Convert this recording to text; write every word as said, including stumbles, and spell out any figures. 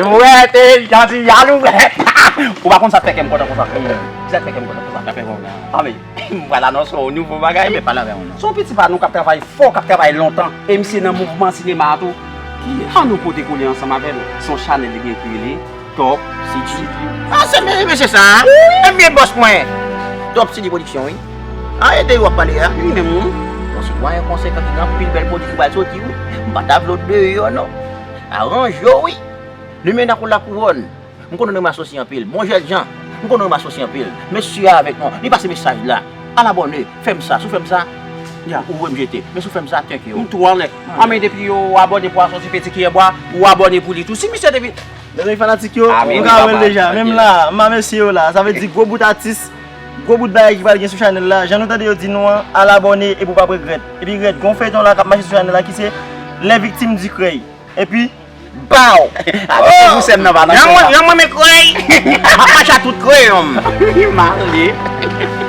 Jwèt, e, jan di, alouwèt. Ou pa konn sa k fè kè m kontan konsa. Sa k fè kè m kontan konsa. Sa fè kontan. A, men, m pral anonse w yon nouvo bagay. Ebyen, pale avè mwen non. Se yon piti pa nou k ap travay fò, k ap travay lontan. E misye nan mouvman sinema a tou. Kiyès? An nou pote kole ansanm avè l. Se yon chanèl li gen ki rele Top City. A, se men, men se sa. Ebyen, bòs mwen. Top City Production, wi. A, e de yo w ap pale a. Li menm, wi. Yon sitwayen konsekan ki gen anpil bèl pwodui ki pral soti, wi. M pa ta vle w deyò, non. Aranje w, wi. Limena kou lakouwòn. M konnen nou renmen asosye anpil. Bon jèn jan. M konnen nou renmen asosye anpil. Mesye a avèk nou. Li pase mesaj la. Al abòne. Fè m sa. Si w fè m sa, ya, ou voye m jete. Men si w fè m sa, thank you. M tou anlè. A, men depi yo abòne pou asosye Peti Kiyè Bwa, ou abòne pou li tou. Si misye depi Mezanmi fanatik yo, ah, nou ka wè l deja. Menm la, m a mesye yo la. Sa vle di gwo bout atis, gwo bout bagay ki pral gen sou chanèl la. Jan nou tande yo di nou an, al abòne epi w p ap regrèt. Epi regrèt, gon feyton la k ap mache sou chanèl la ki se Les Victimes du Krèy. Epi, baw! Atè pou sèn nan pa nan. Yon mwen, yon mwen men Krèy. M ap mache a tout kreyonm. Male.